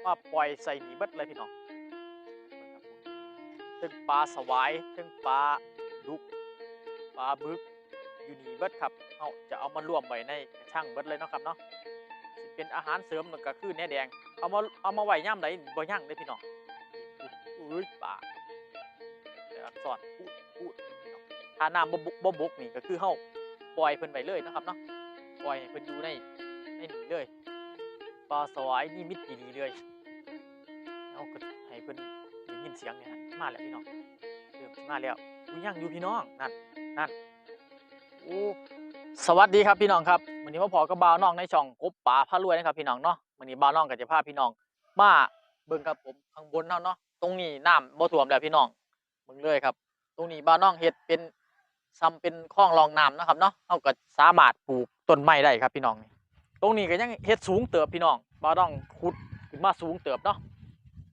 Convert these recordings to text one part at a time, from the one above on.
ມາປ່ອຍໃສ່ນີ້ເບິດເລີຍພີ່ນ້ອງ. ເຖິງປາສະຫວາຍ ເຖິງປາດຸກ ປາບຶກ ຢູ່ນີ້ເບິດຄັບ. ເຮົາຈະເອົາມາລວມໄວ້ໃນກະຊັງເບິດເລີຍເນາະຄັບເນາະ. ຊິເປັນອາຫານເສີມ ແລ້ວກະຄືແໜແດງ ເອົາມາ ເອົາມາໄວ້ຍາມໃດບໍ່ຍັງເດ້ພີ່ນ້ອງ. ອຸ້ຍ ປາ ແຕ່ອັກສອນ ປູດ ປູດ ພີ່ນ້ອງ. ຖ້ານ້ຳບໍ່ບົກ ບໍ່ບົກນີ້ ກະຄືເຮົາປ່ອຍເພິ່ນໄວ້ເລີຍເນາະຄັບເນາະ. ປ່ອຍໃຫ້ເພິ່ນຢູ່ໃນ ໃນນີ້ເລີຍ. ປາສະຫວາຍນິມິດດີໆ ເລີຍ. ເຮົາກະໃຫ້ເພິ່ນໄດ້ຍິນສຽງນີ້ ມາແລ້ວພີ່ນ້ອງ. ເລີ່ມຊິມາແລ້ວ. ອຸ້ຍ ຍັງຢູ່ພີ່ນ້ອງ. ນັ້ນ ນັ້ນ. ໂອ້ ສະຫວັດດີຄັບພີ່ນ້ອງຄັບ. ມື້ນີ້ມາພໍ້ກັບບ່າວນ້ອງໃນຊ່ອງກົບປາພາລວຍນະຄັບພີ່ນ້ອງເນາະ. ມື້ນີ້ບ່າວນ້ອງກະຈະພາພີ່ນ້ອງມາເບິ່ງຄັບຜົມ ຂ້າງບົນເຮົາເນາະ. ຕົງນີ້ນ້ຳບໍ່ຖ້ວມແລ້ວພີ່ນ້ອງ. ເບິ່ງເລີຍຄັບ. ຕົງນີ້ບ່າວນ້ອງເຮັດເປັນ ສ່ຳເປັນຄອງຮ່ອງນ້ຳເນາະຄັບເນາະ. ເຮົາກະສາມາດປູກຕົ້ນໄມ້ໄດ້ຄັບພີ່ນ້ອງ. ຕົງນີ້ກະຍັງເຮັດສູງເຕີບພີ່ນ້ອງ. ບ່າວນ້ອງຂຸດຂຶ້ນມາສູງເຕີບເນາະ.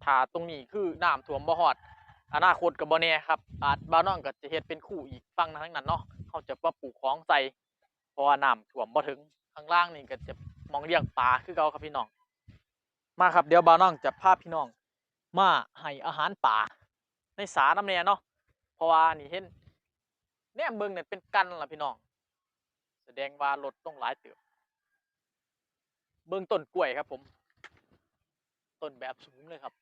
ຖ້າຕົງນີ້ຄືນ້ຳຖ້ວມບໍ່ຮອດ ອະນາຄົດກະບໍ່ແນ່ຄັບ. ອາດ ບ່າວນ້ອງກະຈະເຮັດເປັນຄູອີກຝັ່ງທາງນັ້ນເນາະ. ເຮົາຈະມາປູກຂອງໃສ່ ເພາະວ່ານ້ຳຖ້ວມບໍ່ເຖິງ. ຂ້າງລ່າງນີ້ກະຈະໝ່ອງລ້ຽງປາຄືເກົ່າຄັບພີ່ນ້ອງ. ມາຄັບ ດຽວບ່າວນ້ອງຈະພາພີ່ນ້ອງມາໃຫ້ອາຫານປາໃນສານຳແນ່ເນາະ. ເພາະວ່ານີ້ເຫັນ ແນມເບິ່ງນັ້ນເປັນກັນລະພີ່ນ້ອງ. ສະແດງວ່າລົດລົງຫຼາຍເຕີບ. ເບິ່ງຕົ້ນກ້ວຍຄັບຜົມ. ຕົ້ນແບບສູງເລີຍຄັບ.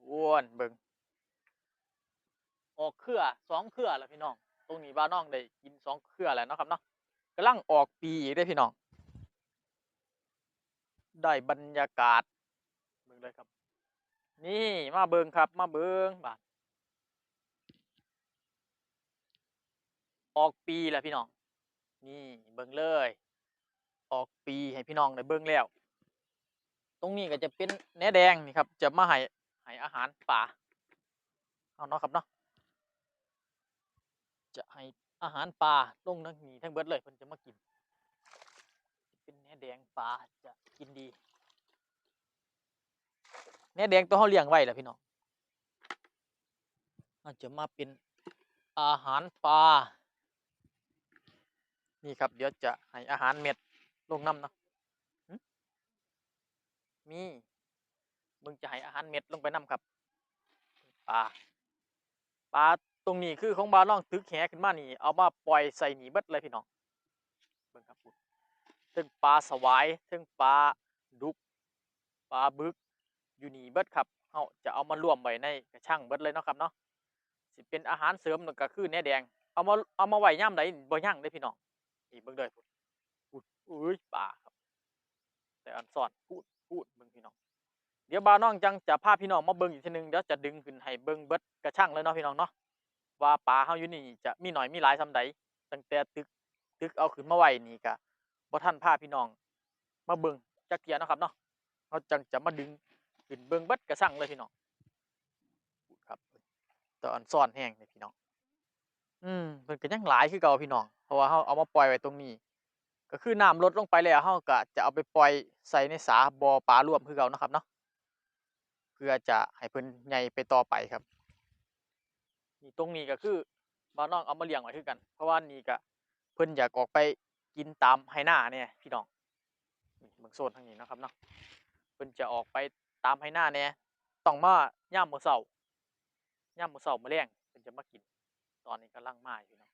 ໂອ້ນ ເບິ່ງ ອອກເຄືອສອງເຄືອລະພີ່ນ້ອງ. ຕົງນີ້ບ່າວນ້ອງໄດ້ກິນສອງເຄືອແລ້ວເນາະຄັບເນາະ. ກຳລັງອອກປີອີກເດ້ພີ່ນ້ອງ. ໄດ້ບັນຍາກາດ ເບິ່ງເລີຍຄັບ. ນີ້ ມາເບິ່ງຄັບ ມາເບິ່ງບາດ ອອກປີແລ້ວພີ່ນ້ອງ. ນີ້ ເບິ່ງເລີຍ ອອກປີໃຫ້ພີ່ນ້ອງໄດ້ເບິ່ງແລ້ວ. ຕົງນີ້ກະຈະເປັນແໜແດງນີ້ຄັບ ຈະມາໃຫ້ ໃຫ້ອາຫານປາເຮົາເນາະຄັບເນາະ. ຈະໃຫ້ອາຫານປາລົງທາງນີ້ທັງເບິດເລີຍ ເພິ່ນຈະມາກິນ. ເປັນແໜແດງ ປາຈະກິນດີ. ແໜແດງໂຕເຮົາລ້ຽງໄວ້ລະພີ່ນ້ອງ. ເຮົາຈະມາເປັນອາຫານປາ. ນີ້ຄັບ ດຽວຈະໃຫ້ອາຫານເມັດລົງນຳເນາະ. ຫຶ? ມີ ເບິ່ງ ຈະໃຫ້ອາຫານເມັດລົງໄປນຳຄັບ. ປາ ປາຕົງນີ້ຄືຂອງບ່າວນ້ອງຕຶກແຫຂຶ້ນມານີ້ ເອົາມາປ່ອຍໃສ່ນີ້ເບິດເລີຍພີ່ນ້ອງ. ເບິ່ງຄັບ ເຖິງປາສະຫວາຍ ເຖິງປາດຸກ ປາບຶກ ຢູ່ນີ້ເບິດຄັບ. ເຮົາຈະເອົາມາລວມໄວ້ໃນກະຊັງເບິດເລີຍເນາະຄັບເນາະ. ຊິເປັນອາຫານເສີມ ແລ້ວກະຄືແໜແດງ ເອົາມາ ເອົາມາໄວ້ຍາມໃດບໍ່ຍັງເດ້ພີ່ນ້ອງ. ນີ້ເບິ່ງເດີພຸ້ນ ອຸ້ຍ ປາຄັບ. ແຕ່ອັກສອນ ພູດ ພູດ ເບິ່ງພີ່ນ້ອງ. ດຽວບ່າວນ້ອງຈັ່ງຈະພາພີ່ນ້ອງມາເບິ່ງອີກເທື່ອໜຶ່ງ. ດຽວຈະດຶງຂຶ້ນໃຫ້ເບິ່ງເບິດກະຊັງເລີຍເນາະພີ່ນ້ອງເນາະ ວ່າປາເຮົາຢູ່ນີ້ຈະມີໜ້ອຍມີຫຼາຍສ່ຳໃດ. ຕັ້ງແຕ່ຕຶກ ຕຶກເອົາຂຶ້ນມາໄວ້ນີ້ກະບໍ່ທັນພາພີ່ນ້ອງມາເບິ່ງຈັກເທື່ອເນາະຄັບເນາະ. ເຮົາຈັ່ງຈະມາດຶງຂຶ້ນເບິ່ງເບິດກະຊັງເລີຍພີ່ນ້ອງ. ພຸ້ນຄັບ ຕາອັນຊອນແຮງເດ້ພີ່ນ້ອງ. ອືມ ເພິ່ນກະຍັງຫຼາຍຄືເກົ່າພີ່ນ້ອງ ເພາະວ່າເຮົາເອົາມາປ່ອຍໄວ້ຕົງນີ້ ກະຄືນ້ຳລົດລົງໄປແລ້ວ ເຮົາກະຈະເອົາໄປປ່ອຍໃສ່ໃນສາບໍ່ປາລວມຄືເກົ່າເນາະຄັບເນາະ. ເພື່ອຈະໃຫ້ເພິ່ນໃຫຍ່ໄປຕໍ່ໄປຄັບ. ນີ້ ຕົງນີ້ກະຄືບ່າວນ້ອງເອົາມາລ້ຽງໄວ້ຄືກັນ ເພາະວ່ານີ້ກະເພິ່ນຢາກອອກໄປກິນຕາມໄຮ່ນາແດ່ພີ່ນ້ອງ. ນີ້ ເບິ່ງໂຊນທາງນີ້ເນາະຄັບເນາະ ເພິ່ນຈະອອກໄປຕາມໄຮ່ນາແດ່ ຕ້ອງມາຍາມມື້ເຊົ້າ ຍາມມື້ເຊົ້າມື້ແລງເພິ່ນຈະມາກິນ. ຕອນນີ້ກຳລັງມາຢູ່ເນາະ.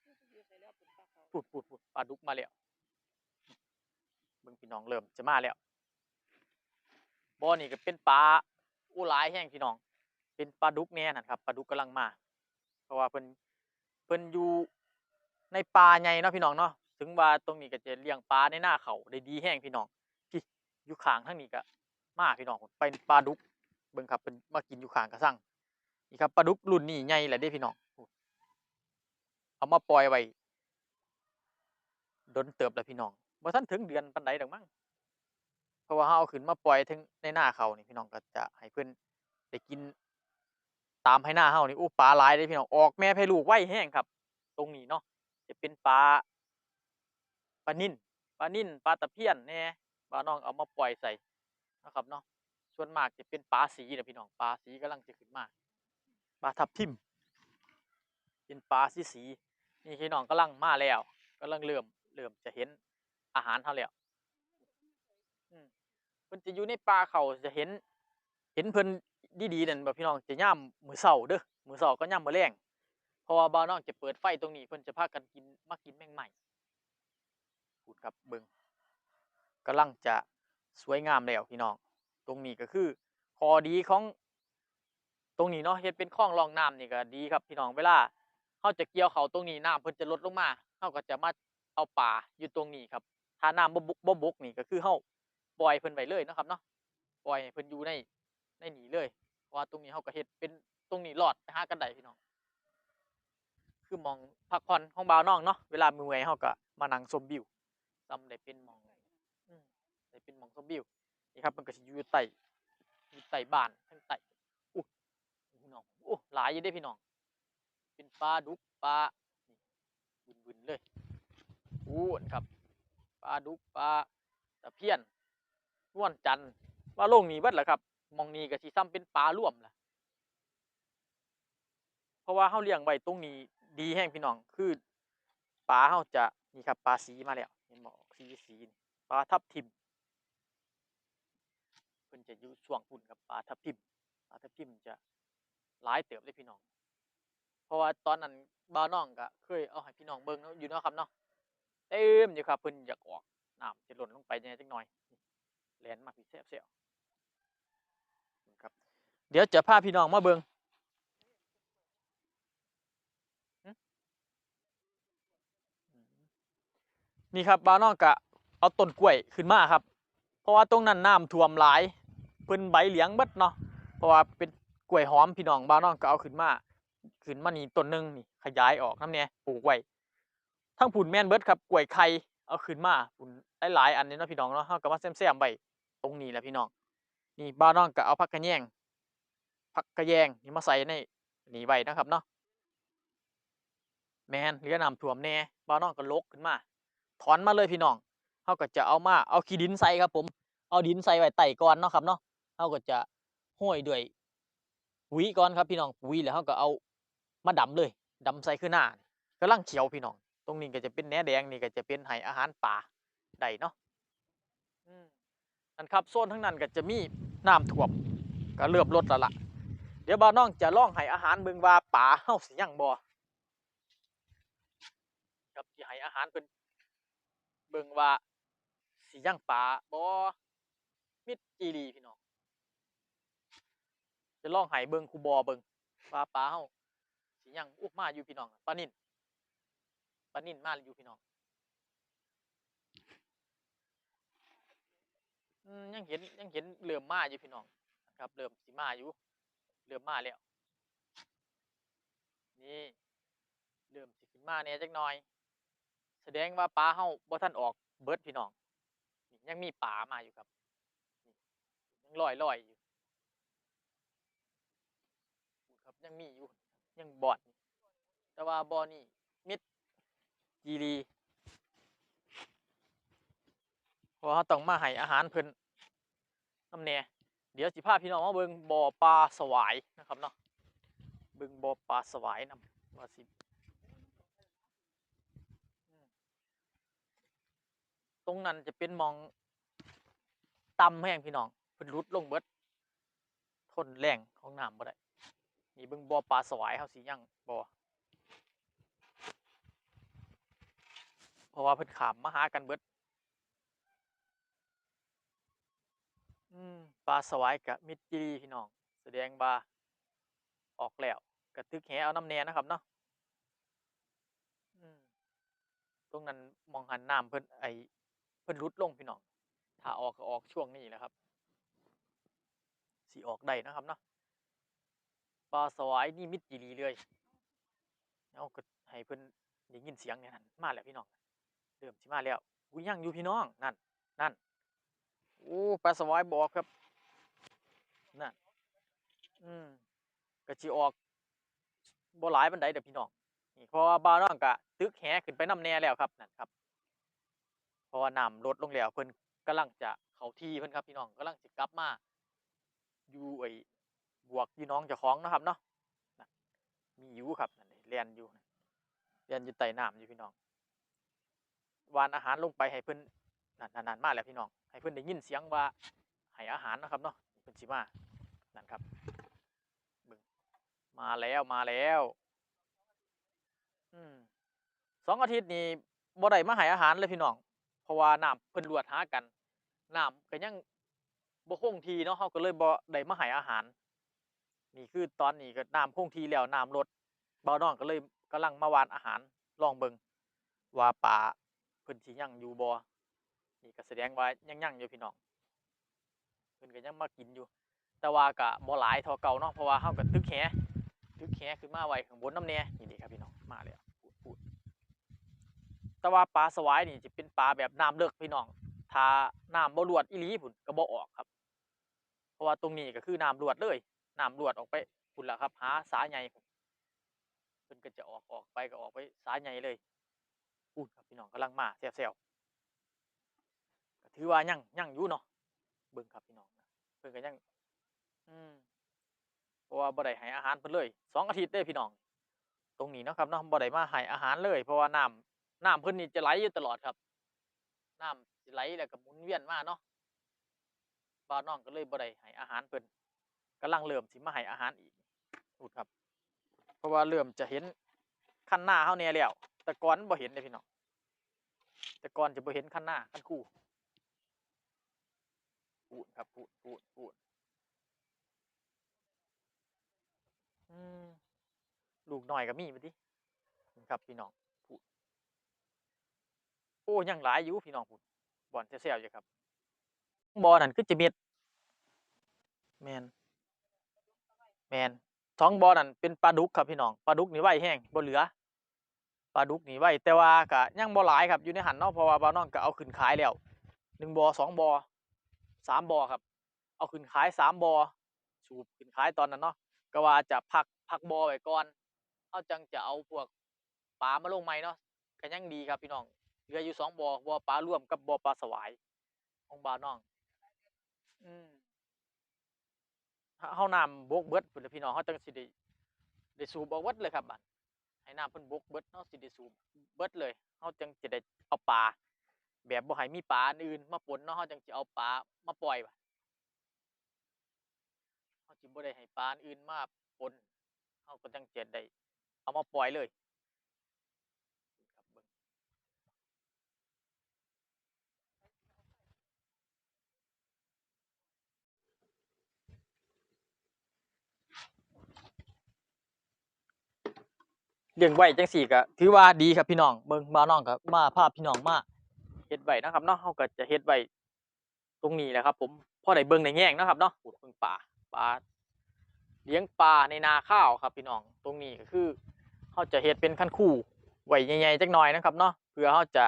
ພຸ້ນໆໆ ປາດຸກມາແລ້ວ. ເບິ່ງພີ່ນ້ອງ ເລີ່ມຈະມາແລ້ວ. ບໍ່ ນີ້ກະເປັນປາ ໂອ້ ຫຼາຍແຮງພີ່ນ້ອງ. ເປັນປາດຸກແດ່ນັ້ນຄັບ ປາດຸກກຳລັງມາ ເພາະວ່າເພິ່ນ ເພິ່ນຢູ່ໃນປ່າໃຫຍ່ເນາະພີ່ນ້ອງເນາະ. ເຖິງວ່າຕົງນີ້ກະຈະລ້ຽງປາໃນນາເຂົ້າໄດ້ດີແຮງພີ່ນ້ອງ. ພີ້ ຢູ່ຂ້າງທາງນີ້ກະມາພີ່ນ້ອງ ໄປປາດຸກ. ເບິ່ງຄັບ ເພິ່ນມາກິນຢູ່ຂ້າງກະຊັງ. ນີ້ຄັບ ປາດຸກລຸ້ນນີ້ໃຫຍ່ແລ້ວເດ້ພີ່ນ້ອງ ເອົາມາປ່ອຍໄວ້ດົນເຕີບແລ້ວພີ່ນ້ອງ ບໍ່ທັນເຖິງເດືອນປານໃດດອກມັງ. ເພາະວ່າເຮົາເອົາຂຶ້ນມາປ່ອຍເທິງໃນນາເຂົານີ້ພີ່ນ້ອງ ກະຈະໃຫ້ເພິ່ນໄດ້ກິນຕາມໄຮ່ນາເຮົານີ້. ໂອ້ ປາຫຼາຍເດ້ພີ່ນ້ອງ ອອກແມ່ໃພ້ລູກໄວແຮງຄັບ. ຕົງນີ້ເນາະ ຈະເປັນປາ ປານິນ ປານິນ ປາຕະພຽນແດ່ ບ່າວນ້ອງເອົາມາປ່ອຍໃສ່ເນາະຄັບເນາະ. ສ່ວນມາກຈະເປັນປາສີນະພີ່ນ້ອງ ປາສີກຳລັງຈະຂຶ້ນມາ ປາທັບທິມ ເປັນປາສີໆ. ນີ້ພີ່ນ້ອງ ກຳລັງມາແລ້ວ ກຳລັງເລີ່ມ ເລີ່ມຈະເຫັນອາຫານເຮົາແລ້ວ. ອືມ ເພິ່ນຈະຢູ່ໃນປ່າເຂົາ ຈະເຫັນ ເຫັນເພິ່ນດີໆນັ້ນບໍ່ພີ່ນ້ອງ ຈະຍາມມື້ເຊົ້າເດີ ມື້ເຊົ້າກັບຍາມມື້ແລງ ເພາະວ່າບ່າວນ້ອງຈະເປີດໄຟຕົງນີ້ ເພິ່ນຈະພາກັນກິນ ມາກິນແມງໄມ້. ພຸ້ນຄັບ ເບິ່ງ ກຳລັງຈະສວຍງາມແລ້ວພີ່ນ້ອງ. ຕົງນີ້ກໍຄືຂໍ້ດີຂອງຕົງນີ້ເນາະ ເຮັດເປັນຄອງລ່ອງນ້ຳນີ້ກໍດີຄັບພີ່ນ້ອງ. ເວລາເຮົາຈະກ່ຽວເຂົ້າຕົງນີ້ ນ້ຳເພິ່ນຈະລົດລົງມາ ເຮົາກໍຈະມາເອົາປາຢູ່ຕົງນີ້ຄັບ. ຖ້ານ້ຳບໍ່ບົກ ບໍ່ບົກນີ້ ກໍຄືເຮົາປ່ອຍເພິ່ນໄວ້ເລີຍເນາະຄັບເນາະ ປ່ອຍໃຫ້ເພິ່ນຢູ່ໃນ ໃນນີ້ເລີຍ ເພາະວ່າຕົງນີ້ເຮົາກໍເຮັດເປັນ ຕົງນີ້ລອດໄປຫາກັນໄດ້ພີ່ນ້ອງ. ຄືໝ່ອງພັກຜ່ອນຂອງບ່າວນ້ອງເນາະ ເວລາເມື່ອຍເຮົາກໍມານັ່ງຊົມວິວ ສ່ຳໄດ້ເປັນໝ່ອງ ອືມ ໄດ້ເປັນໝ່ອງຊົມວິວ. ນີ້ຄັບ ມັນກໍຊິຢູ່ໃຕ້ ຢູ່ໃຕ້ບ້ານທາງໃຕ້. ໂອ້ ພີ່ນ້ອງ ໂອ້ ຫຼາຍຢູ່ເດ້ພີ່ນ້ອງ ເປັນປາດຸກ ປາ ວຶ່ນໆເລີຍ. ໂອ້ ອັນຄັບ ປາດຸກ ປາຕະພຽນ ນວນຈັນ ມາລົງນີ້ເບິດລະຄັບ. ໝ່ອງນີ້ກໍຊິສ່ຳເປັນປາລວມລະ ເພາະວ່າເຮົາລ້ຽງໄວ້ຕົງນີ້ດີແຮງພີ່ນ້ອງ ຄືປາເຮົາຈະ ນີ້ຄັບ ປາສີມາແລ້ວ ເຫັນບໍ່ ອອກສີ ສີ ປາທັບທິມ ເພິ່ນຈະຢູ່ຊ່ວງພຸ້ນຄັບ ປາທັບທິມ ປາທັບທິມຈະຫຼາຍເຕີບເດ້ພີ່ນ້ອງ. ເພາະວ່າຕອນນັ້ນບ່າວນ້ອງກໍເຄີຍເອົາໃຫ້ພີ່ນ້ອງເບິ່ງຢູ່ເນາະຄັບເນາະ ເຕັມຢູ່ຄັບ. ເພິ່ນຢາກອອກ ນ້ຳຈະຫຼົ່ນລົງໄປແດ່ຈັກໜ່ອຍ ແລ່ນມາພີ້ແຊວໆ. ນີ້ຄັບ ດຽວຈະພາພີ່ນ້ອງມາເບິ່ງ ນີ້ຄັບ ບ່າວນ້ອງກະເອົາຕົ້ນກ້ວຍຂຶ້ນມາຄັບ ເພາະວ່າຕົງນັ້ນນ້ຳຖ້ວມຫຼາຍ ເພິ່ນໃບເຫຼືອງເບິດເນາະ ເພາະວ່າເປັນກ້ວຍຫອມພີ່ນ້ອງ. ບ່າວນ້ອງກະເອົາຂຶ້ນມາ ຂຶ້ນມານີ້ຕົ້ນໜຶ່ງນີ້ ຂະຫຍາຍອອກນຳແດ່ ປູກໄວ້. ທາງພຸ້ນແມ່ນເບິດຄັບ ກ້ວຍໄຂ່ ເອົາຂຶ້ນມາພຸ້ນ ຫຼາຍໆອັນເດ້ເນາະພີ່ນ້ອງເນາະ. ເຮົາກໍມາແຊມໆໄວ້ຕົງນີ້ແຫຼະພີ່ນ້ອງ. ນີ້ບ່າວນ້ອງກໍເອົາຜັກຂະແຍງ ຜັກຂະແຍງນີ້ມາໃສ່ໃນນີ້ໄວ້ນະຄັບເນາະ. ແມ່ນ ເຫຼືອນ້ຳຖ້ວມແດ່ ບ່າວນ້ອງກໍຫຼົກຂຶ້ນມາ ຖອນມາເລີຍພີ່ນ້ອງ. ເຮົາກໍຈະເອົາມາ ເອົາຂີ້ດິນໃສ່ຄັບຜົມ ເອົາດິນໃສ່ໄວ້ໃຕ້ກ່ອນເນາະຄັບເນາະ. ເຮົາກໍຈະໂຮຍດ້ວຍ ປຸ໋ຍກ່ອນຄັບພີ່ນ້ອງ ປຸ໋ຍ ແລ້ວເຮົາກໍເອົາມາດຳເລີຍ ດຳໃສ່ຄືນາ ກຳລັງຂຽວພີ່ນ້ອງ. ຕົງນີ້ກໍຈະເປັນແໜແດງ ນີ້ກໍຈະເປັນໃຫ້ອາຫານປາໄດ້ເນາະ. ອືມ ນັ້ນຄັບ ໂຊນທາງນັ້ນກໍຈະມີນ້ຳຖ້ວມ ກໍເລີ່ມລົດແລ້ວລະ. ດຽວບ່າວນ້ອງຈະລອງໃຫ້ອາຫານເບິ່ງວ່າປາເຮົາຊິຍັງບໍ່ ຄັບ ຊິໃຫ້ອາຫານເພິ່ນເບິ່ງວ່າຊິຍັງປາບໍ່. ມິດຈີ່ຫຼີ່ພີ່ນ້ອງ ຈະລອງໃຫ້ເບິ່ງຄູ່ບໍ່ເບິ່ງວ່າປາເຮົາຊິຍັງ. ໂອ້ ມາຢູ່ພີ່ນ້ອງ ປານິນ ປານິນມາຢູ່ພີ່ນ້ອງ. ອືມ ຍັງເຫັນ ຍັງເຫັນເລີ່ມມາຢູ່ພີ່ນ້ອງຄັບ ເລີ່ມຊິມາຢູ່ ເລີ່ມມາແລ້ວ ນີ້ ເລີ່ມຊິຂຶ້ນມາແດ່ຈັກໜ່ອຍ ສະແດງວ່າປາເຮົາບໍ່ທັນອອກເບິດພີ່ນ້ອງ. ນີ້ ຍັງມີປາມາຢູ່ຄັບ ນີ້ ຍັງລອຍໆຢູ່ ພຸ້ນຄັບ ຍັງມີຢູ່ ຍັງບອດ ແຕ່ວ່າບໍ່ນີ້ມິດຈີ່ຫຼີ່ ເພາະວ່າເຮົາຕ້ອງມາໃຫ້ອາຫານເພິ່ນນຳແດ່. ດຽວຊິພາພີ່ນ້ອງມາເບິ່ງບໍ່ປາສະຫວາຍນະຄັບເນາະ ເບິ່ງບໍ່ປາສະຫວາຍນຳວ່າຊິ ຕົງນັ້ນຈະເປັນໝ່ອງຕ່ຳແຮງພີ່ນ້ອງ ເພິ່ນຫຼຸດລົງເບິດ ທົນແຮງຂອງນ້ຳບໍ່ໄດ້. ນີ້ເບິ່ງບໍ່ປາສະຫວາຍເຮົາຊິຍັງບໍ່ ເພາະວ່າເພິ່ນຂ້າມມາຫາກັນເບິດ. ອືມ ປາສະຫວາຍກະມິດຈີ່ຫຼີ່ພີ່ນ້ອງ ສະແດງວ່າອອກແລ້ວ ກະຕຶກແຫເອົານຳແດ່ນະຄັບເນາະ. ອືມ ຕົງນັ້ນ ໝ່ອງຫັ້ນນ້ຳເພິ່ນ ໄອ້ ເພິ່ນຫຼຸດລົງພີ່ນ້ອງ ຖ້າອອກກໍອອກຊ່ວງນີ້ແຫຼະຄັບ ຊິອອກໄດ້ນະຄັບເນາະ. ປາສະຫວາຍນີ້ມິດຈີ່ຫຼີ່ເລີຍ ເຮົາກໍໃຫ້ເພິ່ນໄດ້ຍິນສຽງແດ່ຫັ້ນ. ມາແລ້ວພີ່ນ້ອງ ເລີ່ມຊິມາແລ້ວ. ອຸ້ຍ ຍັງຢູ່ພີ່ນ້ອງ ນັ້ນ ນັ້ນ ໂອ້ ປາສະຫວາຍບໍ່ອອກຄັບ ນັ້ນ ອືມ ກໍຊິອອກບໍ່ຫຼາຍປານໃດດອກພີ່ນ້ອງ. ນີ້ ເພາະວ່າບ່າວນ້ອງກະຕຶກແຫຂຶ້ນໄປນຳແດ່ແລ້ວຄັບ ນັ້ນຄັບ ເພາະວ່ານ້ຳລົດລົງແລ້ວ ເພິ່ນກຳລັງຈະເຂົ້າທີ່ເພິ່ນຄັບພີ່ນ້ອງ ກຳລັງຊິກັບມາຢູ່ໄອ້ບວກຢູ່ໜອງເຈົ້າຂອງເນາະຄັບເນາະ. ນັ້ນ ມີຢູ່ຄັບ ນັ້ນເດ້ ແລ່ນຢູ່ ແລ່ນຢູ່ໃຕ້ນ້ຳຢູ່ພີ່ນ້ອງ. ຫວ່ານອາຫານລົງໄປໃຫ້ເພິ່ນ ນັ້ນໆໆ ມາແລ້ວພີ່ນ້ອງ ໃຫ້ເພິ່ນໄດ້ຍິນສຽງວ່າໃຫ້ອາຫານເນາະຄັບເນາະ. ເພິ່ນຊິມາ ນັ້ນຄັບ ເບິ່ງ ມາແລ້ວ ມາແລ້ວ ອືມ ສອງອາທິດນີ້ບໍ່ໄດ້ມາໃຫ້ອາຫານເລີຍພີ່ນ້ອງ ເພາະວ່ານ້ຳເພິ່ນລວດຫາກັນ ນ້ຳກໍຍັງບໍ່ຄົງທີ່ເນາະ ເຮົາກໍເລີຍບໍ່ໄດ້ມາໃຫ້ອາຫານ. ນີ້ຄືຕອນນີ້ກໍນ້ຳຄົງທີ່ແລ້ວ ນ້ຳລົດ ບ່າວນ້ອງກໍເລີຍກຳລັງມາຫວ່ານອາຫານ ລອງເບິ່ງວ່າປາເພິ່ນຊິຍັງຢູ່ບໍ່. ນີ້ກໍສະແດງວ່າຍັງ ຍັງຢູ່ພີ່ນ້ອງ ເພິ່ນກໍຍັງມາກິນຢູ່ ແຕ່ວ່າກໍບໍ່ຫຼາຍເທົ່າເກົ່າເນາະ ເພາະວ່າເຮົາກໍຕຶກແຫ ຕຶກແຫຂຶ້ນມາໄວ້ຂ້າງບົນນຳແດ່. ນີ້ເດ້ຄັບພີ່ນ້ອງ ມາແລ້ວ ພູດໆ ແຕ່ວ່າປາສະຫວາຍນີ້ຈະເປັນປາແບບນ້ຳເລິກພີ່ນ້ອງ ຖ້ານ້ຳບໍ່ລວດອີ່ຫຼີພຸ້ນກໍບໍ່ອອກຄັບ ເພາະວ່າຕົງນີ້ກໍຄືນ້ຳລວດເລີຍ ນ້ຳລວດອອກໄປພຸ້ນລະຄັບ ຫາສາໃຫຍ່ພຸ້ນ ເພິ່ນກໍຈະອອກ ອອກໄປກໍອອກໄປສາໃຫຍ່ເລີຍ. ພຸ້ນຄັບພີ່ນ້ອງ ກຳລັງມາແຊວໆ ກໍຖືວ່າຍັງ ຍັງຢູ່ເນາະ ເບິ່ງຄັບພີ່ນ້ອງ ເພິ່ນກໍຍັງ ອືມ ເພາະວ່າບໍ່ໄດ້ໃຫ້ອາຫານເພິ່ນເລີຍ ສອງອາທິດເດ້ພີ່ນ້ອງ. ຕົງນີ້ເນາະຄັບເນາະ ບໍ່ໄດ້ມາໃຫ້ອາຫານເລີຍ ເພາະວ່ານ້ຳ ນ້ຳເພິ່ນນີ້ຈະໄຫຼຢູ່ຕະຫຼອດຄັບ ນ້ຳຊິໄຫຼແລ້ວກໍໝູນວຽນມາເນາະ ບ່າວນ້ອງກໍເລີຍບໍ່ໄດ້ໃຫ້ອາຫານເພິ່ນ ກຳລັງເລີ່ມຊິມາໃຫ້ອາຫານອີກພຸ້ນຄັບ ເພາະວ່າເລີ່ມຈະເຫັນຄັນນາເຮົາແດ່ແລ້ວ ແຕ່ກ່ອນມັນບໍ່ເຫັນເດ້ພີ່ນ້ອງ ແຕ່ກ່ອນຈະບໍ່ເຫັນຄັນນາ ຄັນຄູ ພຸ້ນຄັບ ພຸ້ນ ພຸ້ນ ພຸ້ນ ອືມ ລູກນ້ອຍກໍມີບັດນີ້ ເຫັນຄັບພີ່ນ້ອງ ພຸ້ນ ໂອ້ ຍັງຫຼາຍຢູ່ພີ່ນ້ອງ ພຸ້ນ ບ່ອນແຊວໆຢູ່ຄັບ ບໍ່ນັ້ນຄືຈະເມັດ ແມ່ນ ແມ່ນ ສອງບໍ່ນັ້ນເປັນປາດຸກຄັບພີ່ນ້ອງ ປາດຸກນີ້ໄວແຮງ ບໍ່ເຫຼືອ ປາດຸກນີ້ໄວ ແຕ່ວ່າກະຍັງບໍ່ຫຼາຍຄັບ ຢູ່ໃນຫັ້ນເນາະ ເພາະວ່າບ່າວນ້ອງກະເອົາຂຶ້ນຂາຍແລ້ວ ໜຶ່ງບໍ່ ສອງບໍ່ ສາມບໍ່ຄັບ ເອົາຂຶ້ນຂາຍສາມບໍ່ ສູບຂຶ້ນຂາຍຕອນນັ້ນເນາະ ກະວ່າຈະພັກ ພັກບໍ່ໄວ້ກ່ອນ ເຮົາຈັ່ງຈະເອົາພວກປາມາລົງໃໝ່ເນາະ ກະຍັງດີຄັບພີ່ນ້ອງ ເຫຼືອຢູ່ສອງບໍ່ ບໍ່ປາລວມກັບບໍ່ປາສະຫວາຍຂອງບ່າວນ້ອງ ອືມ ເຮົາ ເຮົານ້ຳບົກເບິດພຸ້ນລະພີ່ນ້ອງ ເຮົາຈັ່ງຊິໄດ້ ໄດ້ສູບອອກເບິດເລີຍຄັບ ບາດໃຫ້ນ້ຳເພິ່ນບົກເບິດ ເຮົາຊິໄດ້ສູບເບິດເລີຍ ເຮົາຈັ່ງຊິໄດ້ເອົາປາ ແບບບໍ່ໃຫ້ມີປາອັນອື່ນມາປົນເນາະ ເຮົາຈັ່ງຊິເອົາປາມາປ່ອຍ ບາດເຮົາຊິບໍ່ໄດ້ໃຫ້ປາອັນອື່ນມາປົນ ເຮົາກໍຈັ່ງຊິໄດ້ເອົາມາປ່ອຍເລີຍ. ລ້ຽງໄວ້ຈັ່ງຊີ້ກໍຖືວ່າດີຄັບພີ່ນ້ອງ ເບິ່ງບ່າວນ້ອງກໍມາພາພີ່ນ້ອງມາເຮັດໄວ້ເນາະຄັບເນາະ ເຮົາກໍຈະເຮັດໄວ້ ຕົງນີ້ແຫຼະຄັບຜົມ ພໍໄດ້ເບິ່ງໄດ້ແຍງເນາະຄັບເນາະ ພຸ້ນ ເບິ່ງປາ ປາ ລ້ຽງປາໃນນາຄາວຄັບພີ່ນ້ອງ ຕົງນີ້ກໍຄືເຮົາຈະເຮັດເປັນຄັນຄູໄວ້ໃຫຍ່ໆຈັກໜ່ອຍເນາະຄັບເນາະ ເພື່ອເຮົາຈະ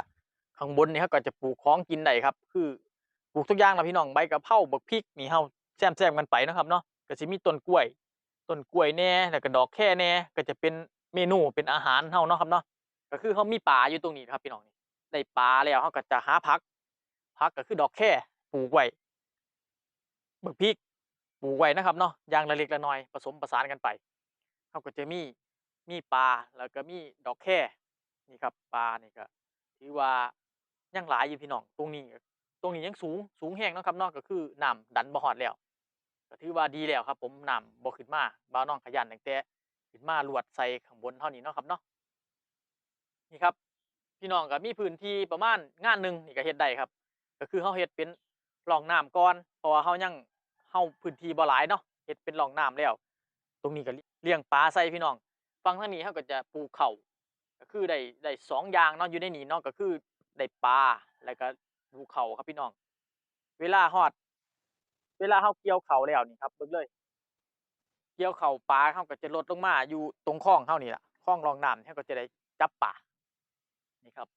ຂ້າງບົນນີ້ເຮົາກໍຈະປູກຂອງກິນໄດ້ຄັບ ຄືປູກທຸກຢ່າງລະພີ່ນ້ອງ ໃບກະເພົາ ບັກພິກນີ້ ເຮົາແຊມໆກັນໄປເນາະຄັບເນາະ ກໍຊິມີຕົ້ນກ້ວຍ ຕົ້ນກ້ວຍແດ່ ແລ້ວກໍດອກແຄແດ່ ກໍຈະເປັນເມນູເປັນອາຫານເຮົາເນາະຄັບເນາະ ກໍຄືເຮົາມີປ່າຢູ່ຕົງນີ້ນະຄັບພີ່ນ້ອງ ໄດ້ປາແລ້ວເຮົາກໍຈະຫາຜັກ ຜັກກໍຄືດອກແຄ ປູກໄວ້ ບັກພິກ ປູກໄວ້ນະຄັບເນາະ ຢ່າງລະເລັກລະໜ້ອຍ ປະສົມປະສານກັນໄປ ເຮົາກໍຈະມີ ມີປາ ແລ້ວກໍມີດອກແຄ ນີ້ຄັບ ປານີ້ກໍຖືວ່າຍັງຫຼາຍຢູ່ພີ່ນ້ອງ ຕົງນີ້ ຕົງນີ້ຍັງສູງ ສູງແຮງເນາະຄັບເນາະ ກໍຄືນ້ຳດັນບໍ່ຮອດແລ້ວ ກໍຖືວ່າດີແລ້ວຄັບຜົມ ນ້ຳບໍ່ຂຶ້ນມາ ບ່າວນ້ອງກະຢ້ານຕັ້ງແຕ່ຂຶ້ນມາລວດໃສ່ຂ້າງບົນເຮົານີ້ເນາະຄັບເນາະ. ນີ້ຄັບ ພີ່ນ້ອງກໍມີພື້ນທີ່ປະມານງານໜຶ່ງນີ້ກໍເຮັດໄດ້ຄັບ ກໍຄືເຮົາເຮັດເປັນຮ່ອງນ້ຳກ່ອນ ເພາະວ່າເຮົາຍັງ ເຮົາພື້ນທີ່ບໍ່ຫຼາຍເນາະ ເຮັດເປັນຮ່ອງນ້ຳແລ້ວ ຕົງນີ້ກໍລ້ຽງປາໃສ່ພີ່ນ້ອງ ຝັ່ງທາງນີ້ເຮົາກໍຈະປູກເຂົ້າ ກໍຄືໄດ້ ໄດ້ສອງຢ່າງເນາະ ຢູ່ໃນນີ້ເນາະ ກໍຄືໄດ້ປາ ແລ້ວກໍປູກເຂົ້າຄັບພີ່ນ້ອງ. ເວລາຮອດ ເວລາເຮົາກ່ຽວເຂົ້າແລ້ວນີ້ຄັບ ເບິ່ງເລີຍ ກ່ຽວເຂົ້າ ປາເຮົາກໍຈະລົດລົງມາຢູ່ຕົງຄອງເຮົານີ້ລະ ຄອງຮ່ອງນ້ຳ ເຮົາກໍຈະໄດ້ຈັບປາ ນີ້ຄັບ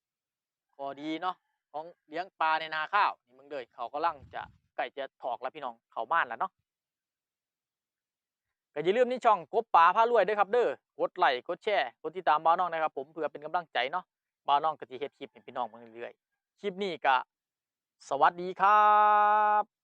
ຂໍ້ດີເນາະ ຂອງລ້ຽງປາໃນນາຄາວ ນີ້ເບິ່ງເດີ ເຂົ້າກຳລັງຈະໃກ້ຈະຖອກລະພີ່ນ້ອງ ເຂົ້າມານລະເນາະ. ກໍຢ່າລືມໃນຊ່ອງກົບປາພາລວຍເດີຄັບເດີ ກົດໄລ້ ກົດແຊ ກົດຕິດຕາມບ່າວນ້ອງນະຄັບຜົມ ເພື່ອເປັນກຳລັງໃຈເນາະ ບ່າວນ້ອງກໍຊິເຮັດຄລິບໃຫ້ພີ່ນ້ອງເບິ່ງເລື້ອຍໆ. ຄລິບນີ້ກໍສະຫວັດດີຄັບ.